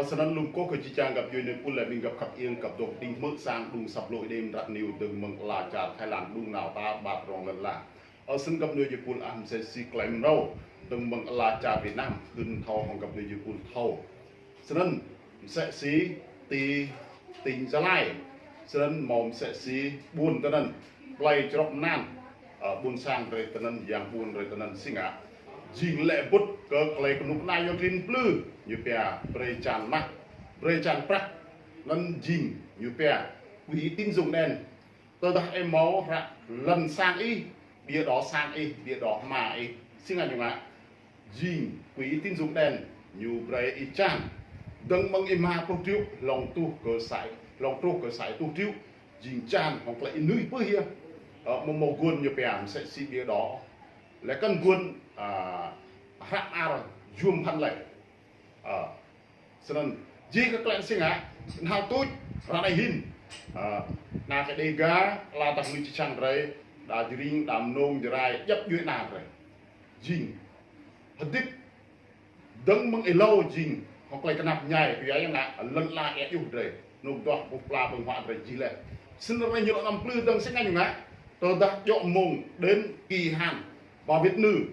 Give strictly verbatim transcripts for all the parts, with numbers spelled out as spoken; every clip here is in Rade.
Snăn lŏ kơ jih jang găp djuê êpul leh ƀing găp khăp iêng găp dôk đing hmư̆ sang đŭng săp lŏ êdem răk niu dơ̆ng mơ̆ng ala čar Thái Lan đŭng nao ta ƀă rŏng lăn ala. Ơ snăn găp djuê êpul ah msĕ si klei mrâo dơ̆ng mơ̆ng ala čar Việt Nam hưn thâo hŏng găp djuê êpul thâo. Snăn msĕ si ti tỉnh Gia Lai. Snăn mâo msĕ si ƀuôn tinăn, plei črŏk mnan, ơ, ƀuôn sang drei tinăn, yang ƀuôn drei tinăn si ngă. Jing lĕ bŭt kơ klei knŭk kna yuăn klin mplư, ñu pia brei čan mah, brei čan prăk, anăn jing ñu pia quỹ tín dụng đen. Tơdah ih mâo hră lăn sang ih, bia đỏ sang ih, bia đỏ hma ih, si ngă ñu ngă. Jing quỹ tín dụng đen ñu brei ih čan. Dơ̆ng mơ̆ng ih hma pluh triệu hlŏng truh kơ sa, hlŏng truh kơ sa êtuh triệu. Jing čan hŏng klei ênưih pưh yơh. Ơ, mâo mâo guôn ñu pia msĕ si bia đỏ. Leh kăn guôn, a, hră mơar yuôm bhăn leh. Ơ, snăn jih kơ klei si ngă, knhal tuč, ară anei hĭn. Ơ, ană kơ Đêga, ala tah mnuih čư̆ čhiăng drei, đa Jring, đa Mnông, Jarai, djăp djuê ana drei. Jing hdĭp dơ̆ng mơ̆ng êlâo jing hŏng klei knap mñai, kyua ya ngă lăn ala êa juh drei, anôk duah ƀuh pla ƀơ̆ng huă drei jih leh. Snăn ară anei ñu lŏ năm mplư dơ̆ng si ngă ñu ngă, tơdah djŏ mmông đến kỳ hạn, ba Việt ngữ,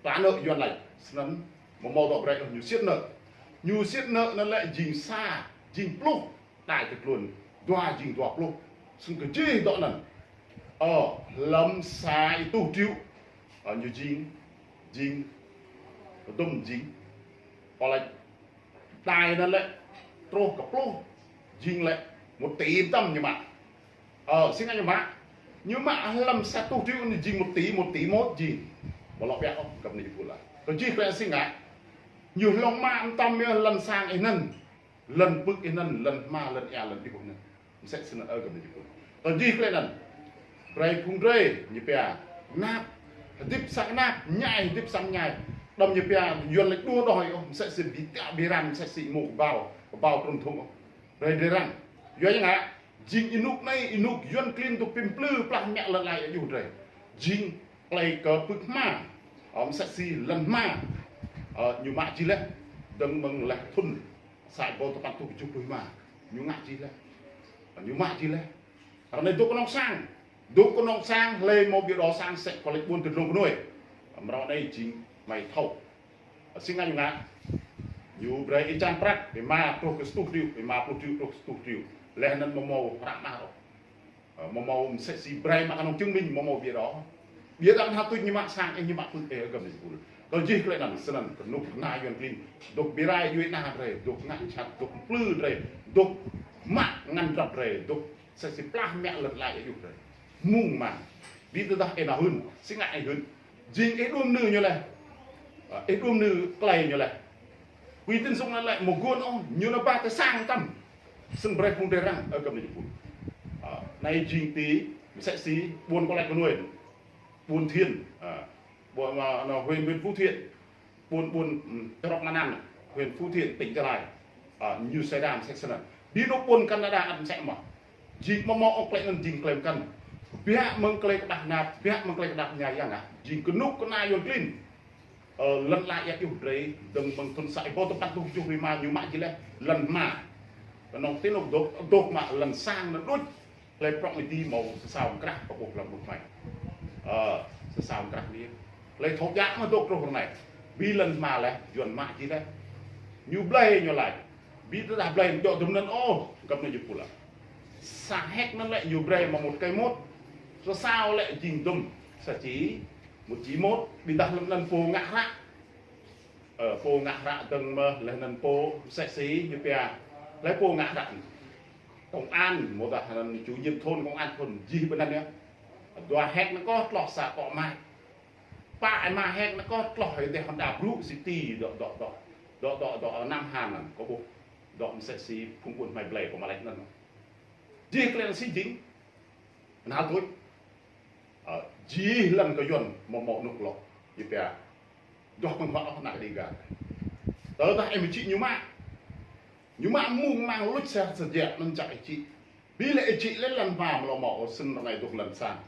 trả nợ yuăn lač. Snăn mâo mâo dŏ brei ñu siết nợ. Ñu siết nợ anăn lĕ jing sa, jing pluh, đai tơ tluôn, dua jing dua pluh. Snăn kơ jih dŏ anăn. Ơ, hlăm sa êtuh triệu. Ơ, ñu jing, jing, dŭm jing. Kơ lač đai anăn lĕ truh kơ pluh, jing lĕ một tỷ mtam ñu mă. Ơ, si ngă ñu mă. Ñu mă hlăm sa êtuh triệu anăn jing một tỷ, một tỷ mốt jing. Ƀu lŏ ƀiă ôh, găp anei êpul ah. Kơ jih klei si ngă. Ñu hlŏng mă mtam yơh lăn sang ih anăn. Lăn pưk ih anăn, lăn hma, lăn êa, lăn êa ih anăn. Msĕ snăn ơ găp anei êpul. Tơ jih klei anăn. Brei phung drei, ñu pia, knap, hdĭp sa knap, mñai, hdĭp sa mñai. Đăm ñu pia, yuăn lač đua đòi ôh, msĕ si bi tiŏ bi răng, msĕ si êmô kbao, kbao trŭn thŭng ôh. Brei drei răng. Yua ya ngă, jing ênuk anei, ênuk yuăn klin dôk bi mplư plah mă lăn ala êa juh drei. Jing klei kơ pưk hma, ơ, msĕ si lăn hma, ơ, ñu mă jih leh, dơ̆ng mơ̆ng leh thŭn sa êbâo dua păn êtuh kjuh pluh êma, ñu ngă jih leh. Ñu mă jih leh. Ară anei dôk knŏng sang. Dôk knŏng sang, hlei mâo bia đỏ sang sĕ kơ lač ƀuôn ti dlông knuê. Mrâo anei jing hmei thâo. Si ngă ñu ngă. Ñu brei ih čan prăk, êma truh kơ sa êtuh triệu, êma pluh triệu truh kơ sa êtuh triệu. Leh anăn mâo mâo hră mơar ôh. Ơ, mâo mâo msĕ si brei mă knŏng chứng minh, mâo mâo bia đỏ. Bia đăm hă tuč ñu mă sang, ơ, ñu mă pưk, ơ, găp anei êpul. Kơ jih klei anăn, snăn, knŭk kna yuăn klin. Dôk bi rai djuê ana drei, dôk ngă jhat, dôk mplư drei, dôk mă ngăn drăp drei, dôk msĕ si plah mă lăn ala êa juh drei. Mông mang. Bi tơdah ih nao hưn, si ngă ih hưn. Jing ih đuôm nư ñu leh. Ơ, ih đuôm nư klei ñu leh. Quỹ tín dụng anăn lĕ mâo guôn ôh, ñu nao ba ti sang tăm. Snăn brei phung drei răng, ơ, găp anei êpul. Ơ, anei jing ti, msĕ si, ƀuôn kơ lač knuê. Ƀuôn Thiêng, ơ, ƀuôn, ơ, anăn huyện, huyện Phú Thiện. Ƀuôn, ƀuôn, ưm, črŏk mnan, huyện Phú Thiện, tỉnh Gia Lai. Ơ, ñu sơđa msĕ snăn. Bi anôk ƀuôn Canada ăt msĕ mơh. Jing mâo mâo ôh klei anăn jing klei mkăn. Biă mơ̆ng klei kđah nap, biă mơ̆ng klei kđah mñai ya ngă. Jing knŭk kna yuăn klin. Ơ, lăn ala êa juh drei, dơ̆ng mơ̆ng thŭn sa êbâo dua păn êtuh kjuh pluh êma ñu mă jih leh, lăn hma. Knŏng ti anôk dôk, dôk mă lăn sang anăn đuč. Klei prŏng êdi mâo sa sao mkrah kơ ƀuh hlăm anôk hmei. Ơ, sa sao mkrah anei. Klei thâo djă mơh dôk truh ară anei. Bi lăn hma leh, yuăn mă jih leh. Ñu blei ñu lač. Bi tơdah blei djŏ dŭm anăn ôh, găp anei êpul ah. Sa héc anăn lĕ ñu brei mă một cây một. Sa sao lĕ jing dŭm. Sa chỉ, một chỉ một. Bi tơdah hlăm anăn pô ngă hră. Ơ, pô ngă hră dơ̆ng mơh, leh anăn pô msĕ si, ñu pia. Leh pô ngă hră. Công an, mâo dah anăn chủ nhiệm thôn, công an thôn, jih ƀuôn anăn yơh. Dua héc anăn kơh tloh sa kŏ mai. Pă êma héc anăn kơh tloh êdeh Honda Brooke City, dŏ, dŏ, dŏ. Dŏ, dŏ, dŏ, Nam Hàn anăn, kơ ƀuh. Dŏ msĕ si phung ƀuôn hmei blei kơ mă lač anăn. Jih klei anăn si jing. Knhal tuč. Ơ, jih lăn kơ yuăn mâo mâo anôk lŏ. Ñu pia. Duah mơ̆ng huă ôh ană Đêga. Tơdah ih mčĭ ñu mă. Ñu mă mông mang luč sa sa jăk anăn čăk ih čĭ. Bi leh ih čĭ leh lăn hma mlâo mâo ôh snăn ară anei dôk lăn sang.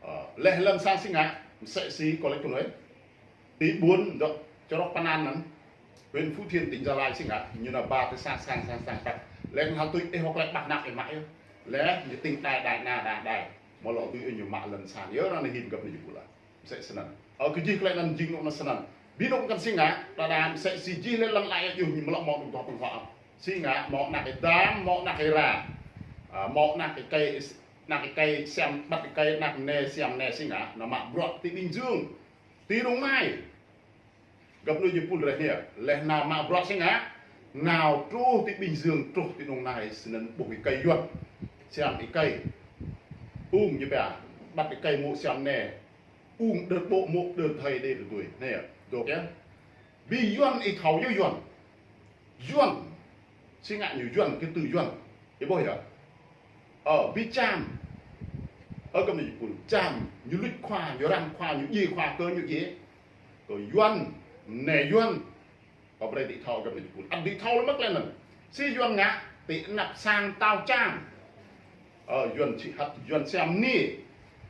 Ơ, leh lăn sang si ngă, msĕ si kơ lač knuê. Ti ƀuôn dŏ črŏk mnan anăn. Huyện Phú Thiện, tỉnh Gia Lai si ngă, ñu nao ba ti sang sang sang sang păt. Leh hal tuč ih hŏk leh ƀah anak ih mă yơh. Leh ñu tĭng đai đai na đai đai. Mâo lŏ tui ih ñu mă lăn sang yơh, arăng anei hĭn găp anei jih pul ah. Msĕ snăn. Ơ, kơ jih klei anăn jing anôk anăn snăn. Bi anôk kăn si ngă, đa đa msĕ si jih leh lăn ala yơh ñu mlŏ mâo anôk dŏ pơ̆ng hŏ. Si ngă, mâo anak êdam, mâo anak êra. Ơ, mâo anak êkei, anak êkei siam, ƀăt êkei, anak mniê siam mniê si ngă, nao mă bruă ti Bình Dương, ti Đồng Nai. Găp anei jih pul reh nia, leh nao mă bruă si ngă, nao truh ti Bình Dương, truh ti Đồng Nai, snăn ƀuh êkei Yuăn, siam êkei, ung ñu pia, ƀăt êkei mô̆ siam mniê, ung đơ ƀô̆ mô̆ đơ thei đê đơ tui, anei, dôk yơh. Bi Yuăn ih thâo yơh Yuăn. Yuăn. Si ngă ñu Yuăn, kơ tơ Yuăn. Ih ƀuh yơh. Ơ, bi Čam. Ơ, găp anei jih pul. Čam, ñu luč khua, ñu răng khua, ñu djiê khua, kơ ñu djiê. Kơ Yuăn, mniê Yuăn. Kâo brei đĭ thâo găp anei jih pul. Ăt đĭ thâo leh mơh klei anăn. Si Yuăn ngă, ti anăp sang mtao Čam. Ơ, Yuăn čih hăt, Yuăn siam mniê.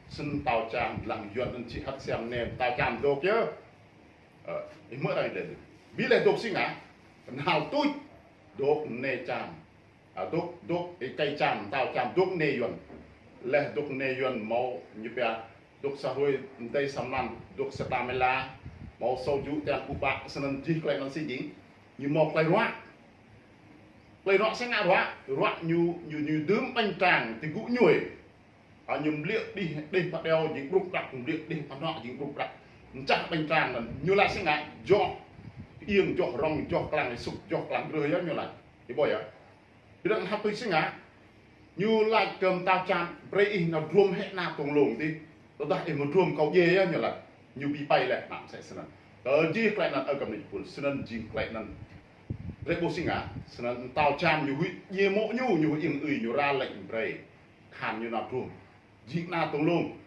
Snăn mtao Čam, dlăng Yuăn anăn čih hăt siam mniê, mtao Čam dôk yơh. Ơ, ih mơ̆ răng leh. Bi leh dôk si ngă, knhal tuč, dôk mniê Čam. Ơ, dôk, dôk êkei Čam, mtao Čam, dôk mniê Yuăn. Leh dôk mniê Yuăn mâo ñu pia, dôk sa hruê mdei sa mlan, dôk sa tlam êla, mâo sâu jŭ tian ƀu ƀă, snăn jih klei anăn si jing. Ñu mâo klei ruă. Klei ruă si ngă ruă, ruă ñu, ñu, ñu dưm ƀañ trang ti gŭ ñuê. A, ñu mbliê đih, đih pha đeo jing ƀrŭk ƀrăk, mbliê đih pha nŏ jing ƀrŭk ƀrăk. Mčah ƀañ trang anăn, ñu lač si ngă, joh, iêng joh rŏng, joh klang êsŭk, joh klang rơh yơh ñu lač. Ih ƀuh yơh. Bi arăng hăp tui si ngă, ñu lač kơ mtao Čam, brei ih nao druôm hĕ ana tông lông dih. Tơdah ih amâo druôm kâo djiê yơh ñu lač. Ñu bi pei leh, mă msĕ snăn. Kơ jih klei anăn ơ găp anei jih pul, snăn jing klei anăn. Brei ƀuh si ngă, snăn mtao Čam ñu huĭ djiê mô̆ ñu, ñu huĭ iêng ưi, ñu ra lĕ brei. Khan ñu nao druôm. Jing ana tông lông.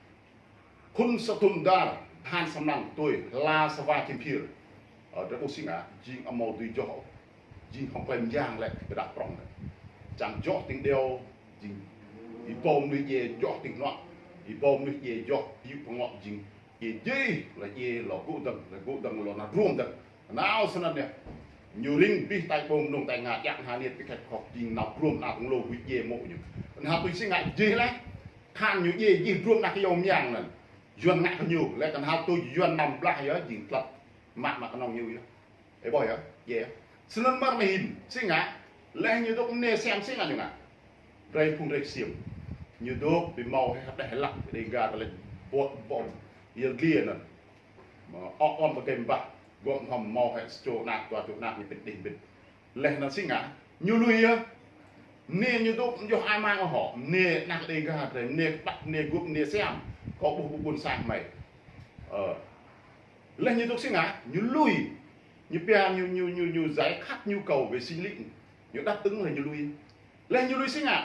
Khŭn sa thŭn dar, than sa mlan tui, hla sa wa čĭm phiêr. Ơ, drei ƀuh si ngă, jing amâo dưi joh. Jing hŏng klei myang leh, ƀiădah prŏng leh. Čiăng joh tĭng điâo, jing êbâo mnuih djiê joh tĭng hnuă. Êbâo mnuih djiê joh, yŭ pơngŏ jing. Djiê djiê, leh djiê, lŏ gŭ dơ̆ng, leh gŭ dơ̆ng, lŏ nao druôm dơ̆ng. Nao snăn yơh. Ñu rĭng bi tai ƀông mnông tai ngă, djăk haniêt bi khĕt khŏk jing nao druôm ana tông lông huĭ djiê mô̆ ñu. Knhal tuč si ngă jih leh. Khan ñu djiê jih druôm ana kyâo myang anăn. Yuăn ngă kơ ñu, leh knhal tuč Yuăn năm blah yơh, jing tlăp. Mă mă knŏng ñu yơh. Ih ƀuh yơh, djiê yơh. Snăn mơh mĭn, si ngă, leh ñu dôk mniê siam si ngă ñu ngă. Brei phung drei ksiêm. Ñu dôk bi mâo hĕ hđeh hlăk, Đêga kơ lĕ, ƀô̆, ƀô̆, yăl dliê anăn. Mă, ôk ôm kơ kêm bah, guôm hŏm mâo hĕ sa čô anak, dua čô anak ñu pĭt đih mbĭt. Leh anăn si ngă, ñu lui yơh. Mniê ñu dôk, ñu ai mang hŏ, mniê anak Đêga drei, mniê kƀăt, mniê guôp, mniê siam. Kâo ƀuh ƀuôn sang hmei. Ơ. Leh ñu dôk si ngă, ñu lui. Ñu pia ñu, ñu, ñu, ñu giải khát nhu cầu về sinh lý. Ñu đáp ứng leh ñu lui. Leh ñu lui si ngă,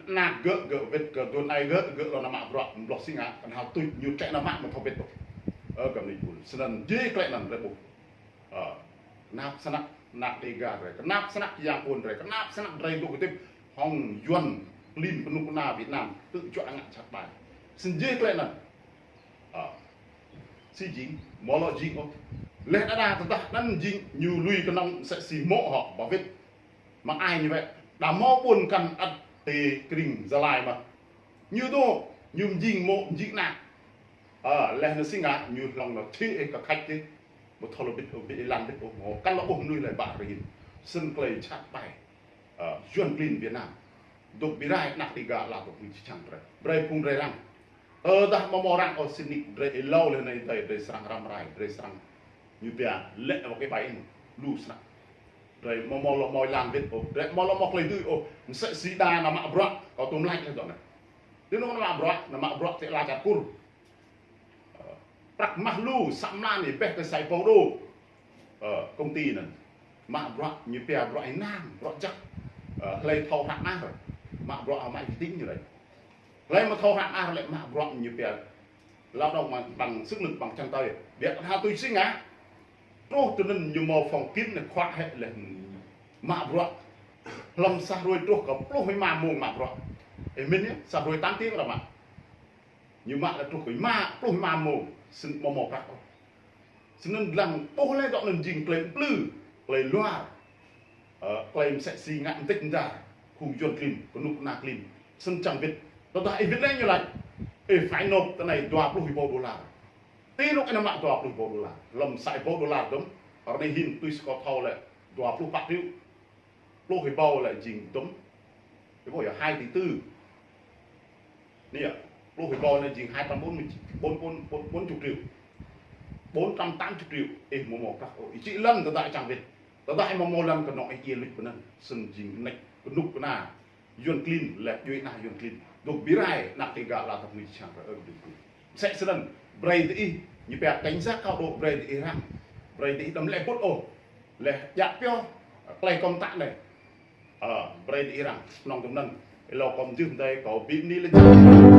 anak gơ̆, gơ̆ wĭt kơ aduôn aê gơ̆, gơ̆ lŏ nao mă bruă, mblŏh si ngă, knhal tuč ñu tlĕ nao mă amâo thâo wĭt ôh. Ơ, găp anei jih pul. Snăn jih klei anăn drei ƀuh. Ơ, knap snăk anak Đêga drei, knap snăk yang ƀuôn drei, knap snăk drei dôk hdĭp hŏng Yuăn, klin knŭk kna Việt Nam, tŭ juă ngă jhat ƀai. Snăn jih klei anăn. Ơ, si jing, amâo lŏ jing ôh. Leh đa đa tơdah anăn jing ñu lui knŏng msĕ si mô̆ hŏ, ba wĭt. Mă ai ñu wĕ, đa mâo ƀuôn kăn ăt ti krĭng Gia Lai mơh. Ñu dôk, ñu mjing mô̆, mjing anak. Ơ, leh anăn si ngă, ñu hlŏng nao čhĭ ih kơ khač ti. Amâo thâo lŏ wĭt ôh, wĭt êlan wĭt ôh, mâo kăn lŏ ƀuh mnuih leh ƀă rĭn. Snăn klei jhat ƀai. Ơ, Yuăn klin Việt Nam. Dôk bi rai anak Đêga leh dôk hưn čiăng drei. Brei phung drei răng. Tơdah amâo mâo răng ôh sĭt nik drei êlâo leh anei drei, drei srăng răm rai, drei srăng ñu pia lĕ wăk êbai ênuk, lu snăk. Drei amâo mâo lŏ mâo êlan wĭt ôh, drei amâo lŏ mâo klei dưi ôh, msĕ si đa nao mă bruă, kâo tuôm lač leh dŏ anei. Ti anôk nao mă bruă, nao mă bruă ti ala čar Kur. Ơ, prăk mah lu, sa mlan ih ƀĕ kơ sa êbâo đô. Ơ, công ty anăn. Mă bruă ñu pia bruă ênang, bruă jăk. Ơ, hlei thâo hră mơar. Mă bruă hmei kdĭng ñu leh. Hlei amâo thâo hră mơar lĕ mă bruă ñu pia lao động bằng, bằng sức lực, bằng chân tay. Ƀiădah tui si ngă. Truh tinăn ñu mâo phong kiến anei khuă hĕ leh mă bruă. Hlăm sa hruê truh kơ pluh êma mông mă bruă. Ih mĭn yơh, sa hruê tám tiếng arăng mă. Ñu mă leh truh kơ êma, pluh êma mông, snăn amâo mâo prăk ôh. Snăn dlăng ƀuh leh dŏ anăn jing klei mplư. klei luar, ơ, klei msĕ si ngă mdêč mdar, phung yuăn klin, knŭk kna klin, snăn čiăng wĭt. Tơdah ih wĭt leh ñu lač, ih phải nộp ti anei dua pluh êbâo đôlar. Ti anôk ih nao mă dua pluh êbâo đôlar. Hlăm sa êbâo đôlar dŭm, ară anei hĭn tui si kâo thâo lĕ dua pluh pă triệu. Pluh êbâo lĕ jing dŭm. Êbâo ya hai tỷ tư. Anei ya, pluh êbâo anei jing hai trăm bốn mươi, bốn, bốn, bốn, bốn chục triệu. Bốn trăm tám chục triệu. Ih amâo mâo prăk ôh. Ih čĭ lăn tơdah čiăng wĭt. Tơdah ih amâo mâo lăn knŏng ih djiê luč pơ anăn. Snăn jing mnêč knŭk kna yuăn klin leh djuê ana yuăn klin. Dôk bi rai anak Đêga ala dap kngư čiăng rơ ơ kdŭn kdŭn. Msĕ snăn, brei diih, ñu pia cảnh giác cao độ, brei diih răng. Brei diih đăm lĕ bŭt ôh. Leh djă pioh, klei kâo mtă anei. Ơ, brei diih răng, knŏng dŭm anăn. Êlâo kâo mjưh mdei, kâo bi mni leh jăk.